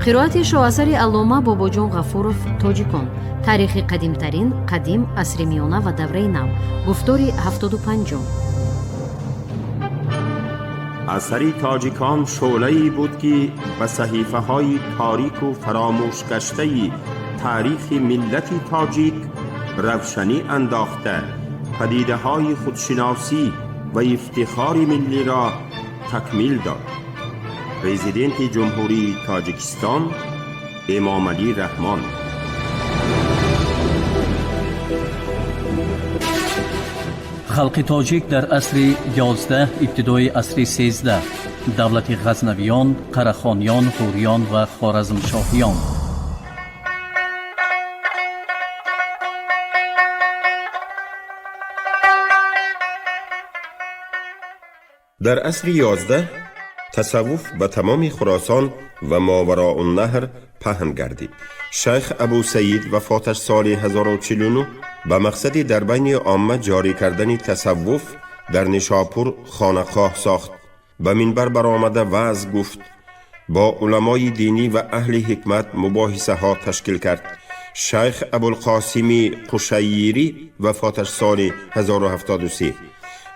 Қироати шоҳасари аллома Бобоҷон Ғафуров «Тоҷикон. Таърихи қадимтарин, қадим, асри миёна ва давраи нав», гуфтори 75-ум. Асари «Тоҷикон» шӯълае буд, ки ба саҳифаҳои торику фаромӯшгаштаи таърихи миллати тоҷик равшанӣ андохта, падидаҳои худшиносӣ ва ифтихори миллиро такмил дод. Президенти Ҷумҳурии Тоҷикистон Эмомалӣ Раҳмон. Халқи тоҷик дар асри 11, ибтидои асри 13, давлати Ғазнавиён, Қарахониён, Ҳуриён ва Хоразмшоҳиён. Дар асри 11 тасаввуф ба тамоми Хуросон ва Мовароуннаҳр паҳн гардид. Шайх Абу Саид, вафоташ соли 1049, ба мақсади дар байни омма ҷорӣ кардани тасаввуф дар Нишопур хонақоҳ сохт, ба минбар баромада ваъз гуфт, бо уламои динӣ ва аҳли ҳикмат мубоҳисаҳо ташкил кард. Шайх Абулқосими Қушайирӣ, вафоташ соли 1073,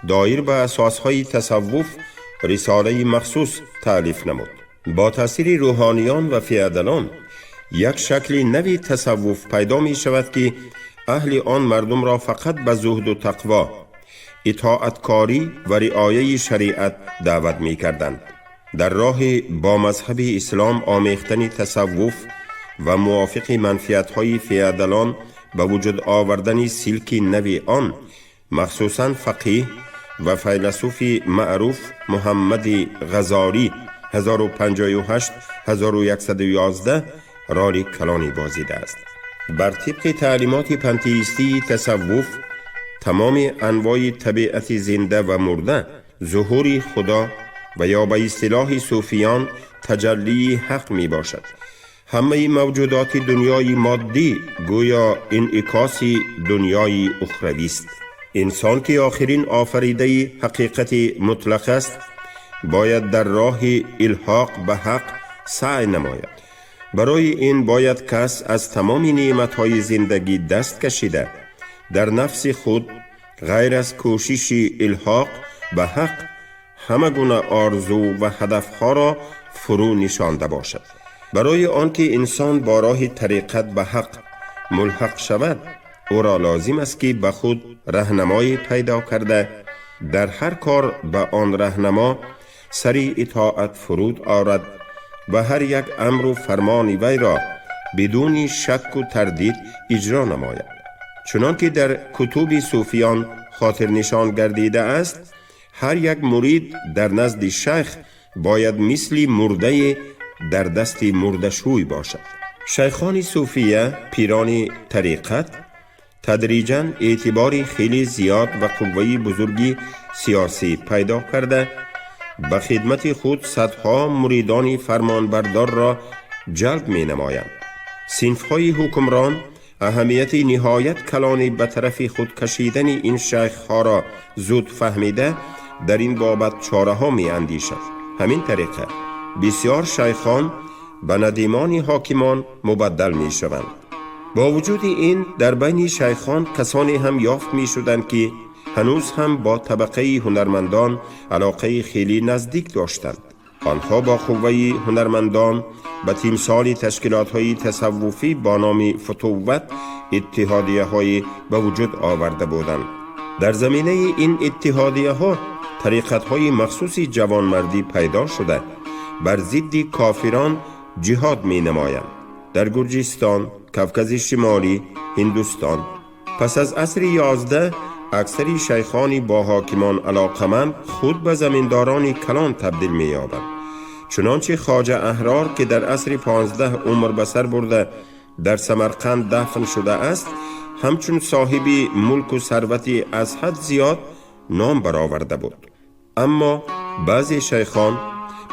доир ба асосҳои тасаввуф рисолаи махсус таълиф намуд. Бо таъсири рӯҳониён ва феодалон як шакли нави тасаввуф пайдо мешавад, ки аҳли он мардумро фақат ба зуҳду тақво, итоаткорӣ ва риояи шариат даъват мекарданд. Дар роҳи бо мазҳаби ислом омехтани тасаввуф ва мувофиқи манфиатҳои феодалон ба вуҷуд овардани силки нави он, махсусан фақиҳ ва файласуфи маъруф Муҳаммади Ғазолӣ, 1058-1111, роли калонӣ бозидааст. Бар тибқи таълимоти пантеистии тасаввуф, тамоми анвои табиати зинда ва мурда зуҳури Худо ва ё ба истилоҳи сӯфиён таҷаллии Ҳақ мебошад. Ҳамаи мавҷудоти дунёи моддӣ гӯё инъикоси дунёи ухравист. Инсон, ки охирин офаридаи ҳақиқати мутлақ аст, бояд дар роҳи илҳоқ ба Ҳақ саъй намояд. Барои ин бояд кас аз тамоми неъматҳои зиндагӣ даст кашида, дар нафси худ ғайр аз кӯшиши илҳоқ ба Ҳақ ҳама гуна орзу ва ҳадафҳоро фурӯ нишонда бошад. Барои он ки инсон бо роҳи тариқат ба Ҳақ мулҳақ шавад, ӯро лозим аст, ки ба худ раҳнамое пайдо карда, дар ҳар кор ба он раҳнамо сари итоат фуруд орад ва ҳар як амру фармони вайро бидуни шакку тардид иҷро намояд. Чунон ки дар кутуби сӯфиён хотирнишон гардидааст, ҳар як мурид дар назди шайх бояд мисли мурдае дар дасти мурдашӯй бошад. Шайхони сӯфия, пирони тариқат, тадриҷан эътибори хеле зиёд ва қувваи бузурги сиёсӣ пайдо карда, ба хидмати худ садҳо муридони фармонбардорро ҷалб менамоянд. Синфҳои ҳукмрон аҳамияти ниҳоят калони ба тарафи худ кашидани ин шайхҳоро зуд фаҳмида, дар ин бобат чораҳо меандешад. Ҳамин тариқа бисёр шайхон ба надимони ҳокимон мубаддал мешаванд. Бо вуҷуди ин, дар байни шайхон касоне ҳам ёфт мешуданд, ки ҳанӯз ҳам бо табақаи ҳунармандон алоқаи хеле наздик доштанд. Онҳо бо қувваи ҳунармандон ба тимсоли ташкилотҳои тасаввуфӣ бо номи Футувват иттиҳодияҳое ба вуҷуд оварда буданд. Дар заминаи ин иттиҳодияҳо тариқатҳои махсуси ҷавонмардӣ пайдо шуда, бар зидди кофирон ҷиҳод менамоянд дар Гурҷистон, Кавкази Шимолӣ, Ҳиндустон. Пас аз асри 11 аксари шайхони бо ҳокимон алоқаманд худ ба заминдорони калон табдил меёбанд. Чунончи Хоҷа Аҳрор, ки дар асри 15 умр ба сар бурда, дар Самарқанд дафн шудааст, ҳамчун соҳиби мулку сарвати аз ҳад зиёд ном бароварда буд. Аммо баъзе шайхон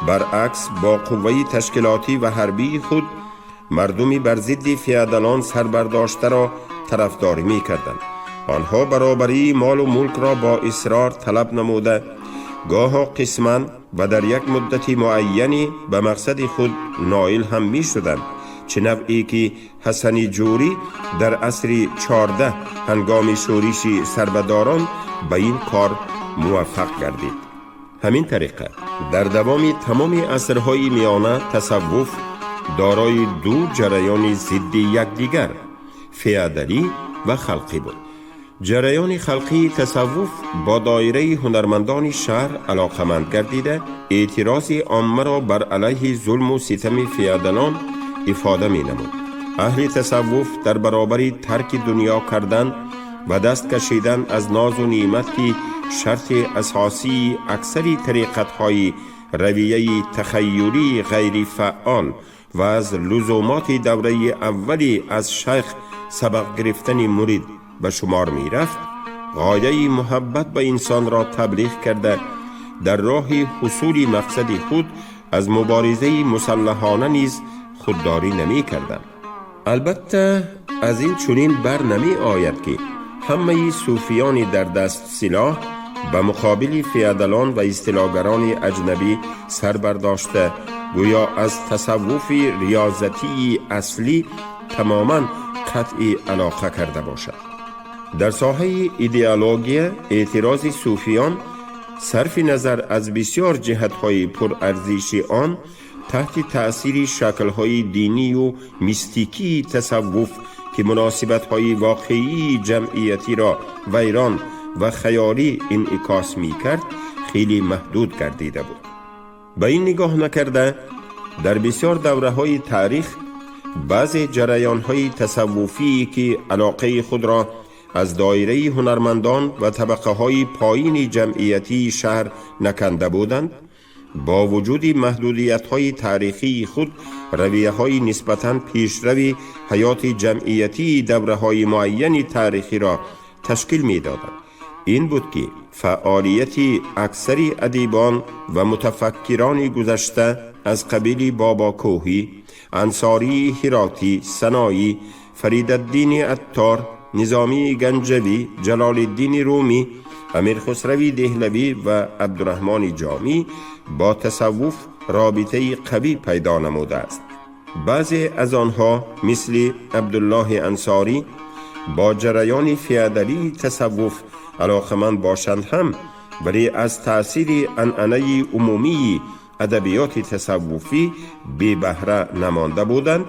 баръакс бо қувваи ташкилотӣ ва ҳарбии худ мардуми бар зидди феодалон сарбардоштаро тарафдорӣ мекарданд. Онҳо баробарии молу мулкро бо исрор талаб намуда, гоҳо қисман ва дар як муддати муайяне ба мақсади худ ноил ҳам мешуданд, чӣ навъе ки Ҳасани Ҷӯрӣ дар асри 14 ҳангоми шӯриши сарбадорон ба ин кор муваффақ гардид. Ҳамин тариқа дар давоми тамоми асрҳои миёна тасаввуф дорои ду ҷараёни зидди якдигар, феодалӣ ва халқӣ буд. Ҷараёни халқии тасаввуф бо доираи ҳунармандони шаҳр алоқаманд гардида, эътирози оммаро бар алайҳи зулму ситами феодалон ифода менамуд. Аҳли тасаввуф дар баробари тарки дунё кардан ва даст кашидан аз нозу неъмат, ки шарти асосии аксари тариқатҳои равияи тахайюлии ғайрифаъол ва аз лузумоти давраи аввали аз шайх сабақ гирифтани мурид ба шумор мерафт, ғояи муҳаббат ба инсонро таблиғ карда, дар роҳи ҳусули мақсади худ аз муборизаи мусаллаҳона низ худдорӣ намекарданд. Албатта, аз ин чунин бар намеояд, ки ҳамаи сӯфиёни дар даст силоҳ ба муқобили феодалон ва истилогарони аҷнабӣ сар бардошта, гӯё аз тасаввуфи риёзатии аслӣ тамоман қатъи алоқа карда бошад. Дар соҳаи идеология эътирози сӯфиён, сарфи назар аз бисёр ҷиҳатҳои пурарзиши он, таҳти таъсири шаклҳои динию мистикии тасаввуф, ки муносибатҳои воқеии ҷамъиятиро вайрон ва хаёлӣ инъикос мекард, хеле маҳдуд гардида буд. Ба ин нигоҳ накарда, дар бисёр давраҳои таърих баъзе ҷараёнҳои тасаввуфие, ки алоқаи худро аз доираи ҳунармандон ва табақаҳои поини ҷамъиятии шаҳр наканда буданд, бо вуҷуди маҳдудиятҳои таърихии худ равияҳои нисбатан пешрави ҳаёти ҷамъиятии давраҳои муайяни таърихиро ташкил медоданд. Ин буд, ки фаъолияти аксари адибон ва мутафаккирони гузашта аз қабили Бобокӯҳӣ, Ансории Ҳиротӣ, Саноӣ, Фаридаддини Аттор, Низомии Ганҷавӣ, Ҷалолиддини Румӣ, Амирхусрави Деҳлавӣ ва Абдураҳмони Ҷомӣ бо тасаввуф робитаи қавӣ пайдо намудааст. Баъзе аз онҳо, мисли Абдуллоҳи Ансорӣ, бо ҷараёни феодалии тасаввуф алоқаманд бошанд ҳам, вале аз таъсири анъанаи умумии адабиёти тасаввуфӣ бебаҳра намонда буданд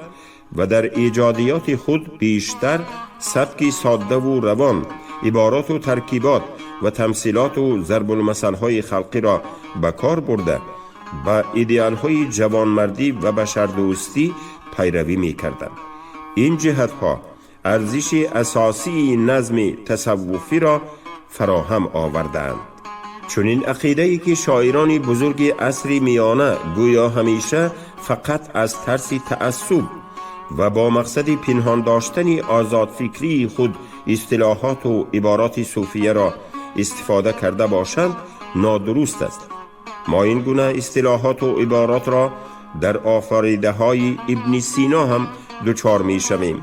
ва дар эҷодиёти худ бештар сабки соддаву равон, ибороту таркибот ва тамсилоту зарбулмасалҳои халқиро ба кор бурда, ба идеалҳои ҷавонмардӣ ва башардӯстӣ пайравӣ мекарданд. Ин ҷиҳатҳо арзиши асосии назми тасаввуфиро фароҳам овардаанд. Чунин ақидае, ки шоирони бузурги асри миёна гӯё ҳамеша фақат аз тарси таассуб ва бо мақсади пинҳон доштани озодфикрии худ истилоҳоту ибороти сӯфияро истифода карда бошанд, нодуруст аст. Мо ин гуна истилоҳоту иборотро дар офаридаҳои Ибни Сино ҳам дучор мешавем.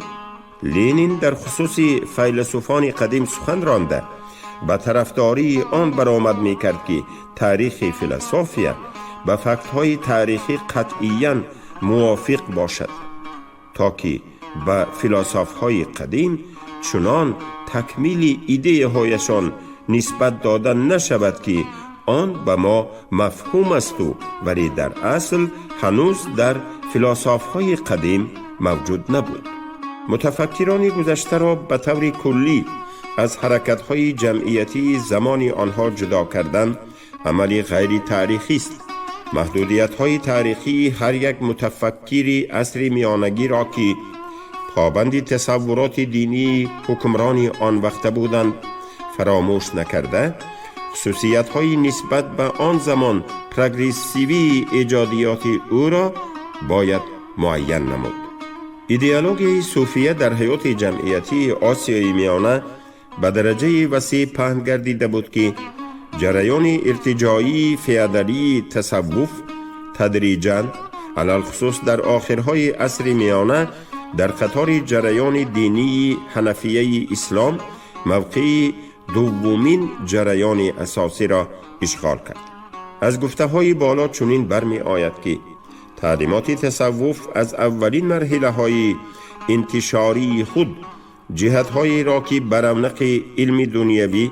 Ленин дар хусуси файласуфони қадим сухан ронда, ба тарафдории он баромад мекард, ки таърихи философия ба фактҳои таърихӣ қатъиян мувофиқ бошад, то ки ба философҳои қадим чунон такмили идеяҳояшон нисбат дода нашавад, ки он ба мо мафҳум асту вале дар асл ҳанӯз дар философҳои қадим мавҷуд набуд. Мутафаккирони гузаштаро ба таври куллӣ аз ҳаракатҳои ҷамъиятии замони онҳо ҷудо кардан амали ғайритаърихист. Маҳдудиятҳои таърихии ҳар як мутафаккири асри миёнагиро, ки побанди тасаввуроти динии ҳукмрони он вақта буданд, фаромӯш накарда, хусусиятҳои нисбат ба он замон прогрессивии эҷодиёти ӯро бояд муайян намуд. Идеологияи сӯфия дар ҳаёти ҷамъиятии Осиёи Миёна ба дараҷаи васеъ паҳн гардида буд, ки Ҷараёни иртиҷоии феодалии тасаввуф тадриҷан, алалхусус дар охирҳои асри миёна, дар қатори ҷараёни динии ҳанафияи ислом мавқеи дуввумин ҷараёни асосиро ишғол кард. Аз гуфтаҳои боло чунин бармеояд, ки таълимоти тасаввуф аз аввалин марҳилаҳои интишории худ ҷиҳатҳоеро, ки ба равнақи илми дунявӣ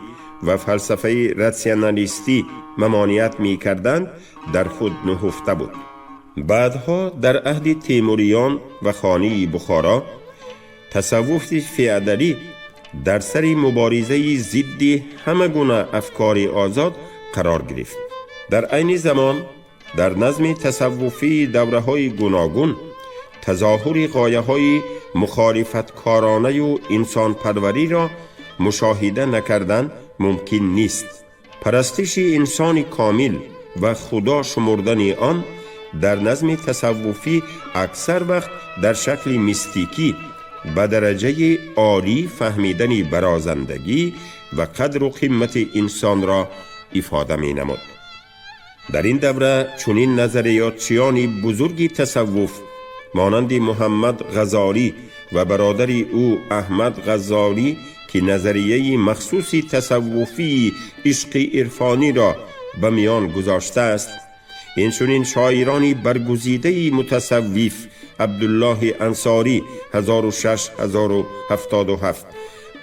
ва фалсафаи ратсионалистӣ мамоният мекарданд, дар худ нуҳуфта буд. Баъдҳо дар аҳди темуриён ва хонии Бухоро тасаввуфи феодалӣ дар сари муборизаи зидди ҳама гуна афкори озод қарор гирифт. Дар айни замон дар назми тасаввуфии давраҳои гуногун тазоҳури ғояҳои мухолифаткоронаю инсонпарвариро мушоҳида накардан мумкин нест. Парастиши инсони комил ва худо шумурдани он дар назми тасаввуфӣ аксар вақт дар шакли мистикӣ ба дараҷаи олӣ фаҳмидани барозандагӣ ва қадру қимати инсонро ифода менамуд. Дар ин давра чунин назариётчиёни бузурги тасаввуф монанди Муҳаммад Ғазолӣ ва бародари ӯ Аҳмад Ғазолӣ, ки назарияи махсуси тасаввуфии ишқи ирфониро ба миён гузоштааст, инчунин шоирони баргузидаи мутасаввиф Абдуллоҳи Ансорӣ 1006-1077,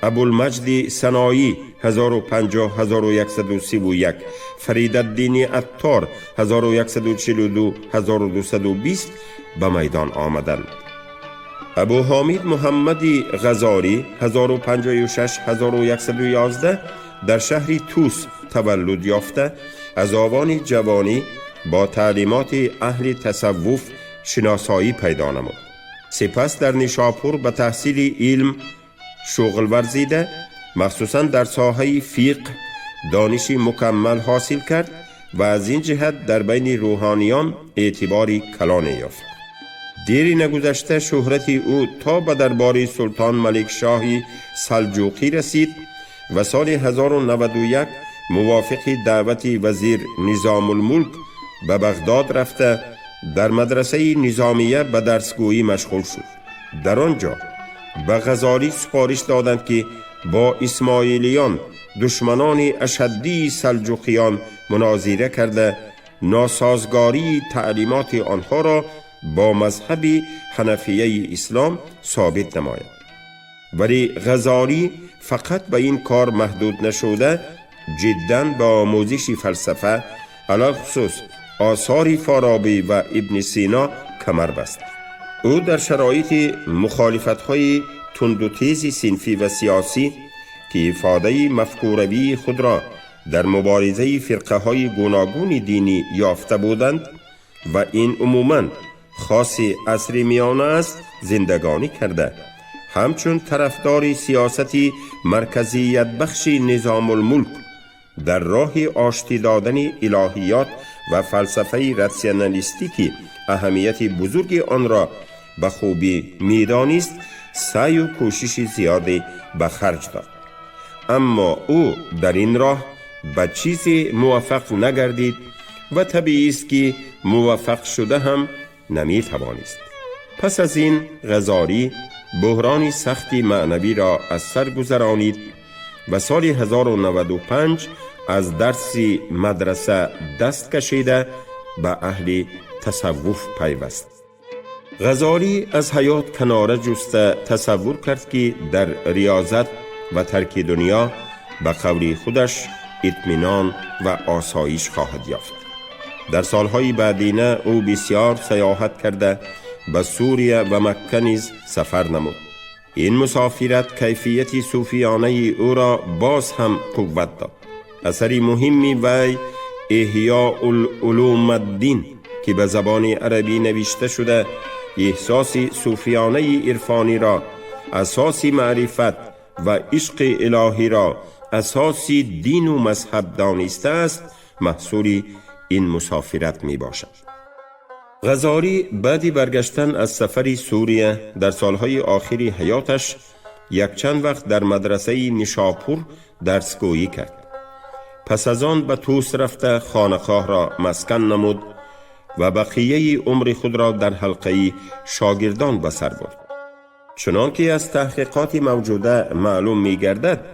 Абулмаҷди Саноӣ 1050-1131, Фаридаддини Аттор 1142-1220 ба майдон омаданд. Абуҳомид Муҳаммади Ғазолӣ 1056-1111 дар шаҳри Тус таваллуд ёфта, аз овони ҷавонӣ бо таълимоти аҳли тасаввуф шиносоӣ пайдо намуд. Сипас дар Нишопур ба таҳсили илм шуғл варзида, махсусан дар соҳаи фиқҳ дониши мукаммал ҳосил кард ва аз ин ҷиҳат дар байни рӯҳониён эътибори калоне ёфт. Дери нагузашта шӯҳрати ӯ то ба дарбори султон Маликшоҳи Салҷуқӣ расид ва соли 1091 мувофиқи даъвати вазир Низомулмулк ба Бағдод рафта, дар мадрасаи Низомия ба дарсгӯӣ машғул шуд. Дар он ҷо ба Ғазолӣ супориш доданд, ки бо исмоилиён, душманони ашаддии салҷуқиён, мунозира карда, носозгории таълимоти онҳоро бо мазҳаби ҳанафияи ислом собит намояд. Вале Ғазолӣ фақат ба ин кор маҳдуд нашуда, ҷиддан ба омӯзиши фалсафа, алалхусус осори Форобӣ ва Ибни Сино камар баст. Ӯ дар шароити мухолифатҳои тундутези синфӣ ва сиёсӣ, ки ифодаи мафкуравии худро дар муборизаи фирқаҳои гуногуни динӣ ёфта буданд ва ин умуман хоси асри миёна аст, зиндагонӣ карда, ҳамчун тарафдори сиёсати марказиятбахши Низомулмулк дар роҳи оштӣ додани илоҳиёт ва фалсафаи ратсионалистӣ, ки аҳамияти бузурги онро ба хубӣ медонист, саъю кӯшиши зиёде ба харҷ дод. Аммо ӯ дар ин роҳ ба чизе муваффақ нагардид ва табиист, ки муваффақ шуда ҳам наметавонист. Пас аз ин Ғазолӣ буҳрони сахти маънавиро аз сар гузаронид ва соли 1095 аз дарси мадраса даст кашида, ба аҳли тасаввуф пайваст. Ғазолӣ аз ҳаёт канора ҷуста, тасаввур кард, ки дар риёзат ва тарки дунё, ба қавли худаш, итминон ва осоиш хоҳад ёфт. Дар солҳои баъдина ӯ бисёр саёҳат карда, ба Сурия ва Макка низ сафар намуд. Ин мусофират кайфияти сӯфиёнаи ӯро боз ҳам қувват дод. Асари муҳимми вай Эҳёул-улумаддин, ки ба забони арабӣ навишта шуда, эҳсоси сӯфиёнаи ирфониро асоси маърифат ва ишқи илоҳиро асоси дину мазҳаб донистааст, маҳсули ин мусофират мебошад. Ғазолӣ баъди баргаштан аз сафари Сурия дар солҳои охири ҳаёташ якчанд вақт дар мадрасаи Нишопур дарсгӯӣ кард. پس از آن به توس رفته خانقاه را مسکن نمود و بقیه عمر خود را در حلقه شاگردان به سر برد. چنان که از تحقیقات موجوده معلوم می گردد،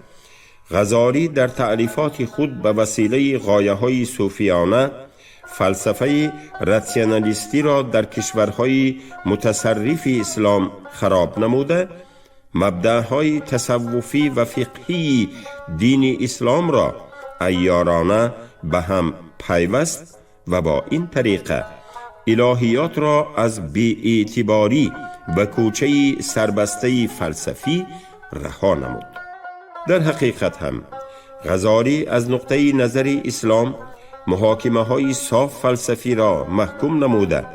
غزالی در تألیفات خود به وسیله غایه های صوفیانه فلسفه راسیونالیستی را در کشورهای متصرف اسلام خراب نموده، مبدأهای تصوفی و فقهی دین اسلام را عیارانه به هم پیوست و با این طریقه الهیات را از بی‌اعتباری به کوچه سربسته فلسفی رها نمود. در حقیقت هم غزالی از نقطه نظر اسلام محاکمه های صاف فلسفی را محکوم نموده،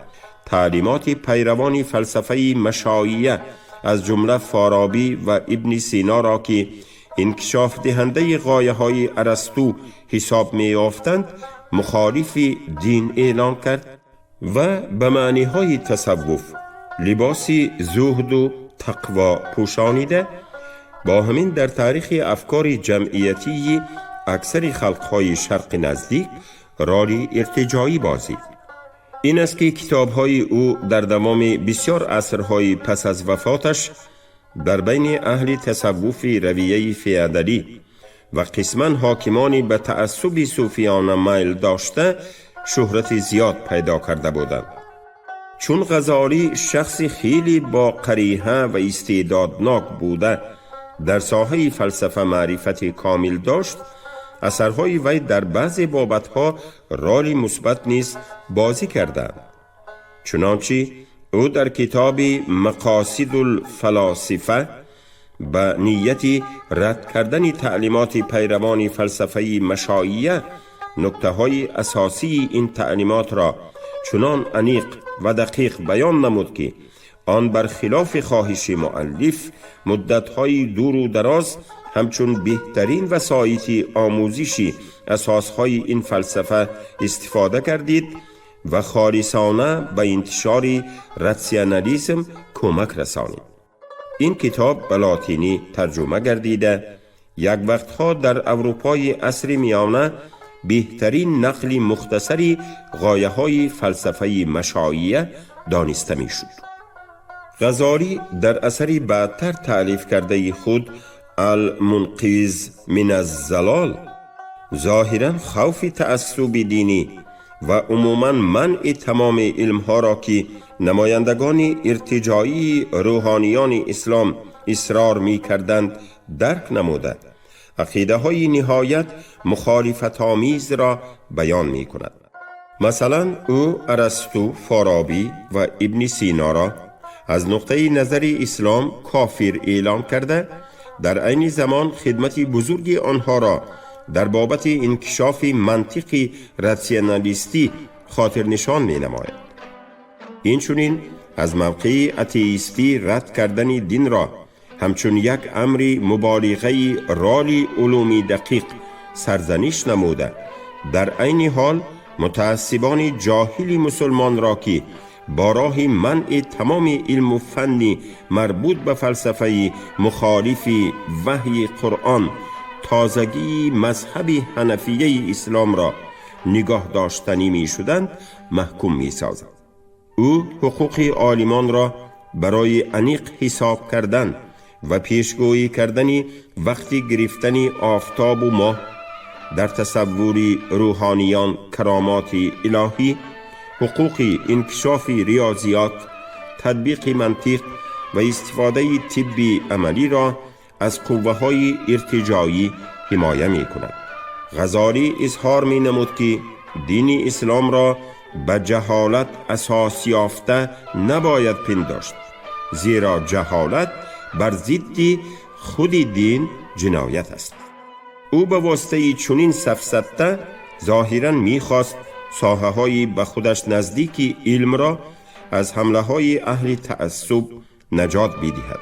تعلیمات پیروان فلسفه مشاییه از جمله فارابی و ابن سینا را که انکشاف دهنده غایه های ارسطو حساب می یافتند مخالف دین اعلان کرد و به معنی های تصوف لباس زهد و تقوا پوشانیده، با همین در تاریخ افکار جمعیتی اکثر خلقهای شرق نزدیک رول ارتجاعی بازید. این است که کتابهای او در دوام بسیار عصرهای پس از وفاتش در بین اهل تصوف رویه فیادلی و قسما حاکمانی به تعصب صوفیانه میل داشته شهرت زیاد پیدا کرده بودند. چون غزالی شخص خیلی با قریحه و استعدادناک بوده، در ساحه فلسفه معرفت کامل داشت، اثرهای وی در بعض بابتها رول مثبت نیز بازی کردند. چنانچه او در کتاب مقاصد الفلاسفه به نیت رد کردن تعلیمات پیروان فلسفه مشاییه نکته های اساسی این تعلیمات را چنان عمیق و دقیق بیان نمود که آن برخلاف خواهش مؤلف مدت‌های دور و دراز همچون بهترین وسایط آموزشی اساسهای این فلسفه استفاده کردید و خالصانه به انتشار راسیونالیسم کمک رسانید. این کتاب به لاتینی ترجمه گردیده، یک وقتها در اروپای عصر میانه بهترین نقل مختصری غایه های فلسفه مشاییه دانسته می شد. غزالی در اثر بعدتر تألیف کرده خود المنقذ من الضلال ظاهرا خوف تعصب دینی و عموما منع تمام علمها را که نمایندگان ارتجاعی روحانیان اسلام اصرار می کردند درک نموده، عقیده های نهایت مخالفت آمیز را بیان می کند. مثلا او ارسطو، فارابی و ابن سینا را از نقطه نظر اسلام کافر اعلام کرده، در عین زمان خدمت بزرگ آنها را در بابت انکشاف منطق راسیونالیستی خاطر نشان می نماید. این چنین از موقع اتئیستی رد کردن دین را همچون یک امر مبالغه رال علومی دقیق سرزنش نموده، در عین حال متعصبان جاهل مسلمان را که با راه منع تمام علم و فن مربوط به فلسفه مخالف وحی قرآن تازگی مذهب حنفیه اسلام را نگاه داشتنی می شدند محکوم می سازد. او حقوق عالمان را برای انیق حساب کردن و پیشگویی کردن وقتی گرفتن آفتاب و ماه در تصور روحانیان کرامات الهی، حقوق انکشاف ریاضیات، تطبیق منطق و استفاده طب عملی را از قوه های ارتجاعی حمایه می کند. غزالی اظهار می نمود که دین اسلام را به جهالت اساس یافته نباید پنداشت، زیرا جهالت بر ضد خود دین جنایت است. او به واسطه چنین سفسطه ظاهرا میخواست ساحه های به خودش نزدیک علم را از حمله های اهل تعصب نجات بدهد،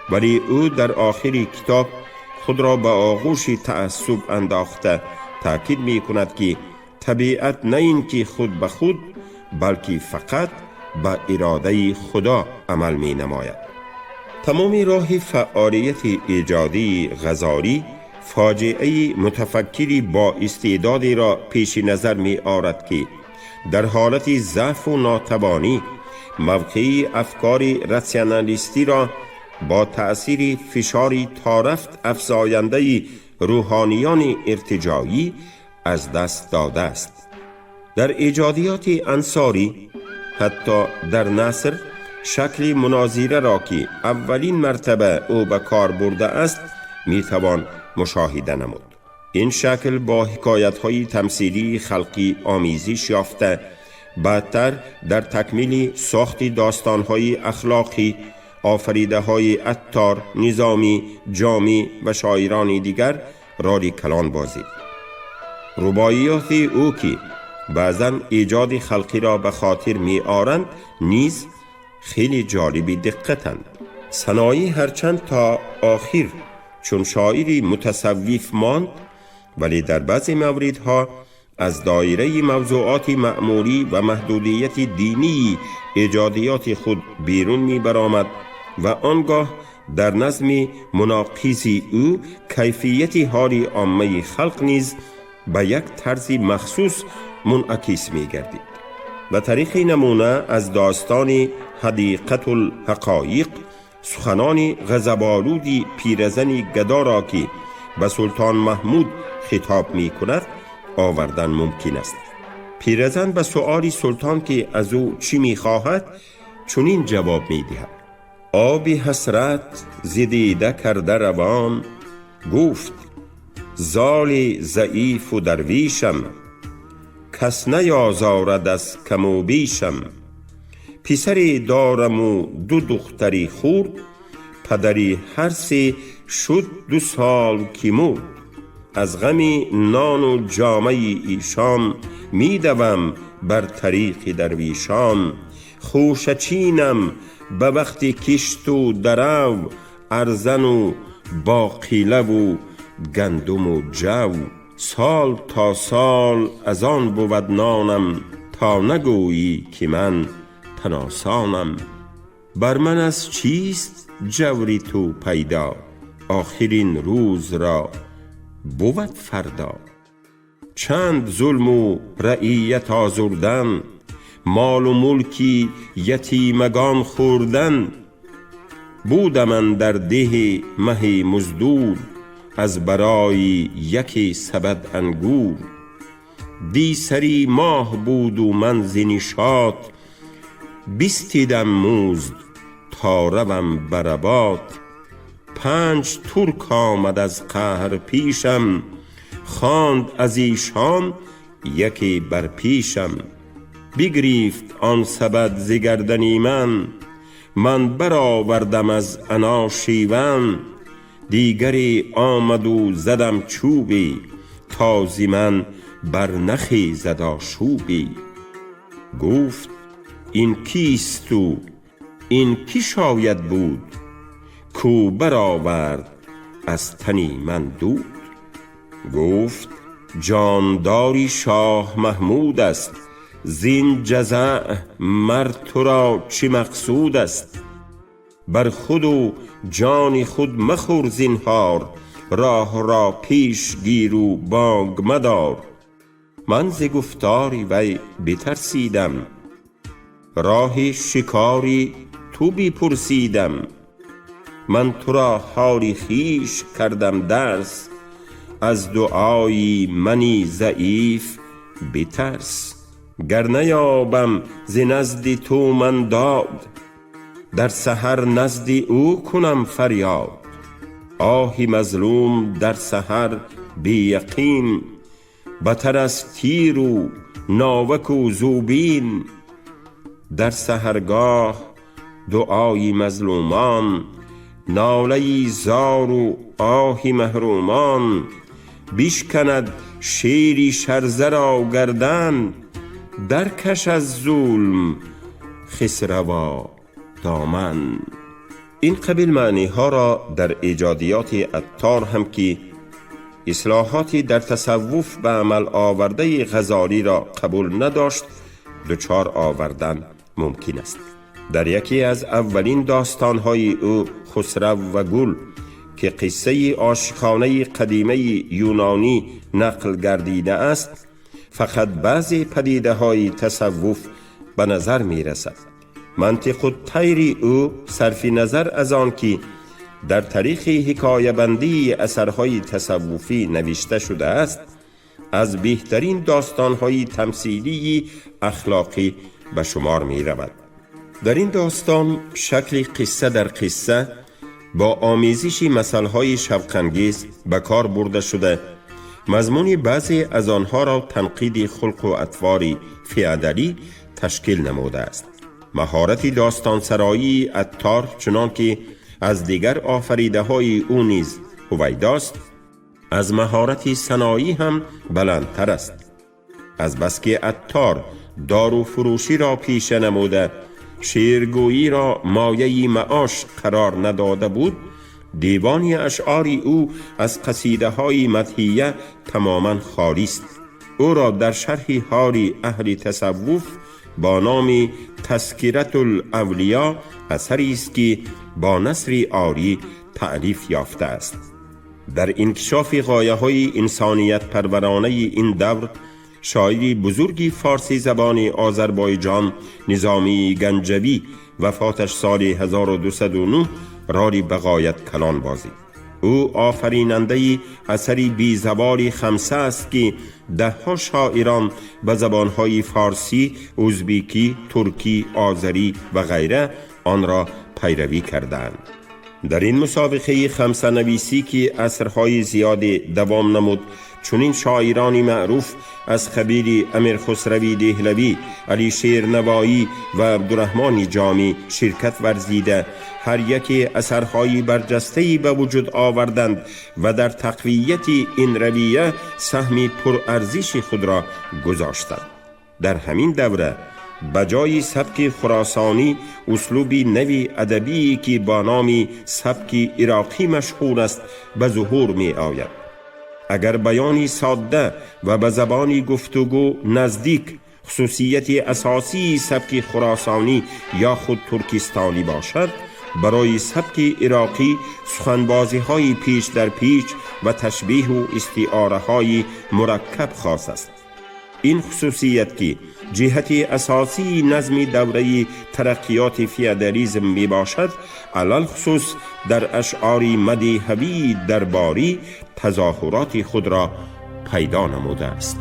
ولی او در آخر کتاب خود را به آغوش تعصب انداخته تاکید می کند که طبیعت نه اینکه خود به خود بلکه فقط به اراده خدا عمل می نماید. تمام راه فعالیت ایجادی غزالی فاجعه متفکری با استعدادی را پیش نظر می آرد که در حالت ضعف و ناتوانی موقعی افکار راسیونالیستی را با تأثیر فشاری تارفت افزاینده روحانیان ارتجاعی از دست داده است. در ایجادیات انصاری حتی در نثر شکل مناظره را که اولین مرتبه او به کار برده است می توان مشاهده نمود. این شکل با حکایت های تمثیلی خلقی آمیزش یافته بعدتر در تکمیل ساخت داستان های اخلاقی آفریده های عطار، نظامی، جامی و شاعران دیگر رول کلان بازید. رباعیات او که بعضا ایجاد خلقی را به خاطر می آرند نیز خیلی جالب دقتند. سنایی هرچند تا آخر چون شاعری متصوف ماند، ولی در بعضی موردها از دایره موضوعات معمولی و محدودیت دینی ایجادیات خود بیرون می برآمد و آنگاه در نظم مناقض او کیفیت حال عامه خلق نیز به یک طرز مخصوص منعکس می گردید. به طریق نمونه از داستان حدیقة الحقایق سخنان غضب‌آلود پیرزن گدا را که به سلطان محمود خطاب می کند آوردن ممکن است. پیرزن به سؤال سلطان که از او چی می خواهد چنین جواب می دهد: آب حسرت ز دیده کرده روان، گفت زال ضعیف و درویشم، کس نیازارد از کم و بیشم. پسری دارم و دو دختری خرد، پدری هر سه شد 2 سال که مرد. از غم نان و جامه ایشان، می دوم بر طریق درویشان. خوشه چینم به وقت کشت و درو، ارزن و باقیله و گندم و جو. سال تا سال از آن بود نانم، تا نگویی که من تناسانم. بر من از چیست جوری تو پیدا، آخرین روز را بود فردا. چند ظلم و رعیت آزردن، مال و ملکی یتیمگان خوردن. بودم من در ده مه مزدور، از برای یکی سبد انگور. دی سری ماه بود و من ز نشاط، بستیدم مزد تا روم برباط. 5 ترک آمد از قهر پیشم، خواند از ایشان یکی بر پیشم. بگریفت آن سبد ز گردنی من، من برآوردم از عنا شیون. دیگری آمد و زدم چوبی، تا ز من بر نخیزد آشوبی. گفت این کیست و این کی شاید بود، کو برآورد از تنی من دود. گفت جانداری شاه محمود است، زین جزع مر تو را چه مقصود است. بر خود و جان خود مخور زینهار، راه را پیش گیر و بانگ مدار. من ز گفتار وی بترسیدم، راه شکاری تو بپرسیدم. من تو را حال خویش کردم درس، از دعای منی ضعیف بترس. گر نیابم ز نزد تو من داد، در سحر نزد او کنم فریاد. آه مظلوم در سحر بی یقین، بتر از تیر و ناوک و زوبین. در سحرگاه دعای مظلومان، ناله زار و آه محرومان. بشکند شیری شرزه را گردن، درکش از ظلم خسروا دامن. این قبیل معنی ها را در ایجادیات عطار هم که اصلاحاتی در تصوف به عمل آورده غزالی را قبول نداشت دچار آوردن ممکن است. در یکی از اولین داستانهای او خسرو و گل که قصه عاشقانه قدیمه یونانی نقل گردیده است، فقط بعضی پدیده های تصوف به نظر می رسد. منطق الطیر او صرف نظر از آن که در تاریخ حکایه بندی اثرهای تصوفی نوشته شده است، از بهترین داستانهای تمثیلی اخلاقی به شمار می رود. در این داستان شکل قصه در قصه با آمیزش مثلهای شوق‌انگیز به کار برده شده، مضمون بعضی از آنها را تنقید خلق و اطوار فئودالی تشکیل نموده است. مهارت داستانسرایی عطار چنان که از دیگر آفریده های او نیز هویداست، از مهارت صناعی هم بلندتر است. از بس که عطار دارو فروشی را پیشه نموده، شعرگویی را مایه معاش قرار نداده بود، دیوان اشعار او از قصیده های مدحیه تماما خالی است. او را در شرح حال اهل تصوف با نام تذکرة الاولیا اثری است که با نثر عاری تألیف یافته است. در انکشاف غایه های انسانیت پرورانه این دور، شاعر بزرگی فارسی زبان آذربایجان نظامی گنجوی وفاتش سال 1209 راری بغایت کلان بازید. او آفریننده اثری بی زوال خمسه است که ده ها شاعران به زبانهای فارسی، ازبیکی، ترکی، آذری و غیره آن را پیروی کردند. در این مسابقه خمسه نویسی که عصرهای زیاد دوام نمود، چنین شاعران معروف از قبیل امیر خسروی دهلوی، علی شیر نوایی و عبدالرحمن جامی شرکت ورزیده، هر یک اثرهای برجسته‌ای به وجود آوردند و در تقویت این رویه سهم پرارزش خود را گذاشتند. در همین دوره به جای سبک خراسانی، اسلوب نوی ادبی که با نام سبک عراقی مشهور است به ظهور می آید. اگر بیانی ساده و به زبان گفتگو نزدیک خصوصیت اساسی سبک خراسانی یا خود ترکستانی باشد، برای سبک عراقی سخنبازی های پیچ در پیچ و تشبیه و استعاره های مرکب خاص است. این خصوصیت که جهت اساسی نظم دوره ترقیات فیودالیسم می باشد، علی‌الخصوص در اشعار مدیحوی درباری تظاهرات خود را پیدا نموده است.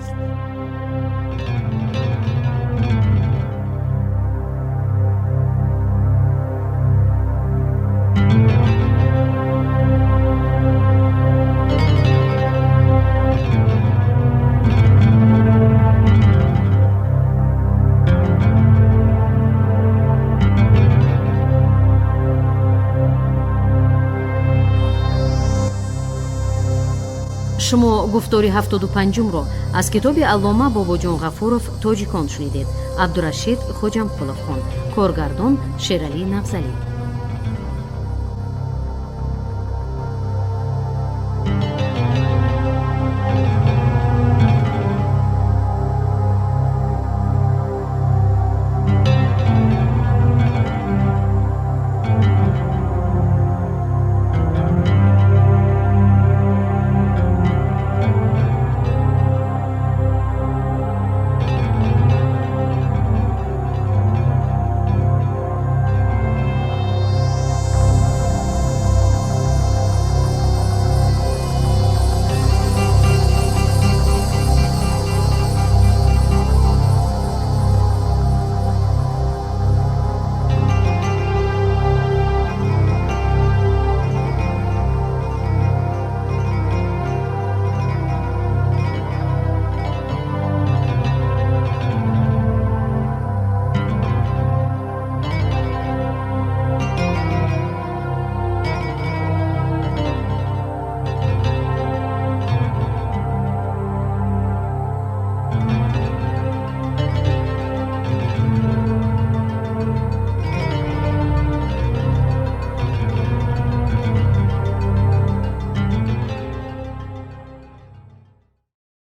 Шумо гуфтори 75-умро аз китоби аллома Бобоҷон Ғафуров «Тоҷикон» шунидед. Абдурашид Хоҷамқулов хонд. Коргардон Шералӣ Нағзалӣ.